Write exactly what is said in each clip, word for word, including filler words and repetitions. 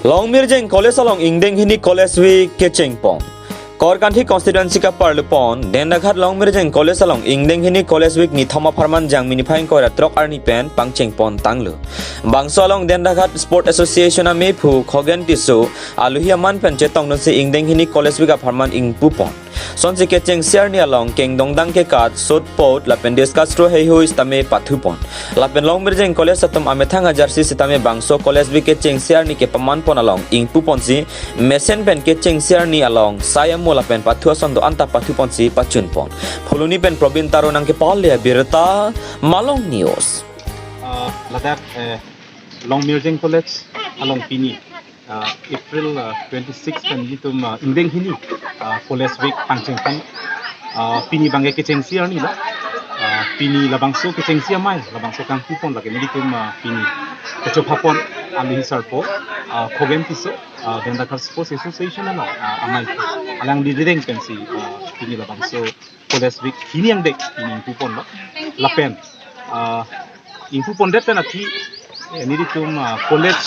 Longmirjeng College along ingdeng hini College Week kechengpon. Korkanthi constituency kaparlupon Dendaghat Longmirjeng College along ingdeng hini College Week nithom apharman Jangmi niphai ingkoi ra throk arni pen pangchengpon tanglo. Bangso along Dendaghat Sport Association amephu Khogen Tisso aluhi aman pen chetongdunsi ingdeng hini College Week apharman ingpupon. Sonsi kechengsi arni along kengdongdang kekat, sotpot lapen discus throw heihui sitame pathupon. Lapen Longmirjeng College atum amethang ajarsi sitame bangso College Week kechengsi arni kepamanpon along ingpuponsi mesen pen kechengsi arni along sai amo lapen pathu ason do-anta pathuponsi pachunpon. Phuloni pen Probin Taro nangkepale abirta, Malong News. Ah, ladak, eh, Longmirjeng College along pini, ah, April, ah, twenty-six pen nelitum, ah, ingdeng hini, ah, College Week pangchengpon, ah, pini abangke kechengsi arni lo. Ah, pini labangso kechengsi amei, labangso kangpupon lake nelitum, ah, pini kechophapon aluhi sarpo, ah, Khogen Tisso, ah, Dendaghat Sports Association along, ah, amei alang didideng pensi, ah, pini labangso College Week hini angdeng pini ingpuponlo. Lapen, ah, ingpupondet pen aphi, eh, nelitum, ah, college,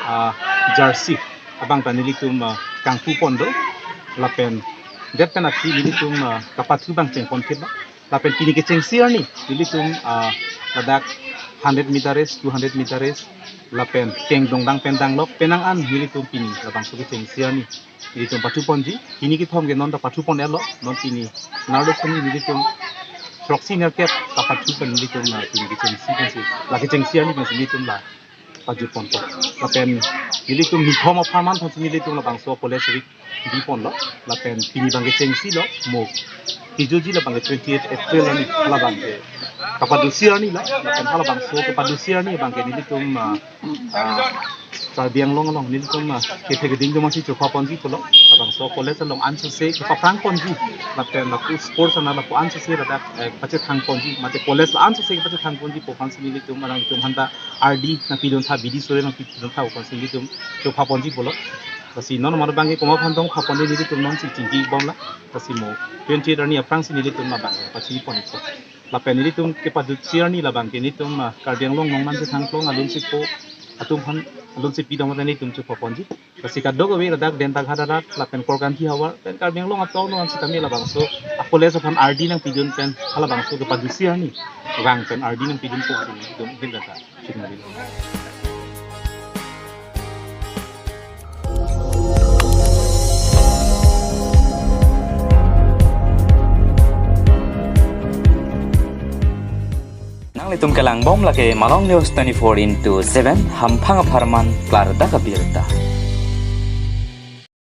ah, jersey abang ta nelitum, ah, kangpupon do. Lapen det pen aphi nelitum, ah, kapathu abang chengpon thip lo. Lapen pini kechengsi arni nelitum, ah, ladak hundred meter race, two hundred meter race, lapen kengdongdang pen danglok penang an nelitum pini labangso kechengsi arni nelitum pathuponji. Hini kethom ke non ta pathupon-etlo, non pini nerlo sini nelitum throksi nerkep kapathu pen nelitum la pini kechengsi pensi, la kechengsi arni pensi nelitum la pajutponpo. Lapen nelitum nithom apharman thomsi nelitum labangso College Week biponlo. Lapen pini abangke chengsilo, mo kijoji labangke twenty-eight April arni, halabangke kapadusi arni lo. Lapen halabangso kapadusi arni abangke nelitum, ah, ah, Karbi Anglong along nelitum, ah, kethe keding atum si chokhaponji pulo. Labangso college along ansose kepaphrangponji, lapen lapu sports ana lapu ansose ladak, eh, pachethangponji, mate college la ansose kepachethangponji pu aphansi nelitum, alanglitum aphanta ardi nangpiduntha, bidi sore nangpiduntha pu aphansi nelitum chokhaponji pulo. Lasi non mano abangke komat aphan tongkhapon nelitum nonsi chingkibomlang. Lasi mo twenty-eight arni aphrangsi nelitum labangke pachiniponpo. Lapen nelitum kepadusi arni labangke nelitum, ah, Karbi Anglong nongnan chethangklong alunsepo atum aphan, alunsepi atum aphan nelitum chokhaponji. Lasi kadokave ladak Dentaghat arat lapen Korkanthi havar pen Karbi Anglong atum non sitame labangso a-college aphan ardi nangpidun pen halabangso kepadusi arni vang pen ardi nangpidunpo pu nelitum bil kata. Nanglitum kelangbom lake Malong News twenty-four into seven, hamphang apharman klardak abirta.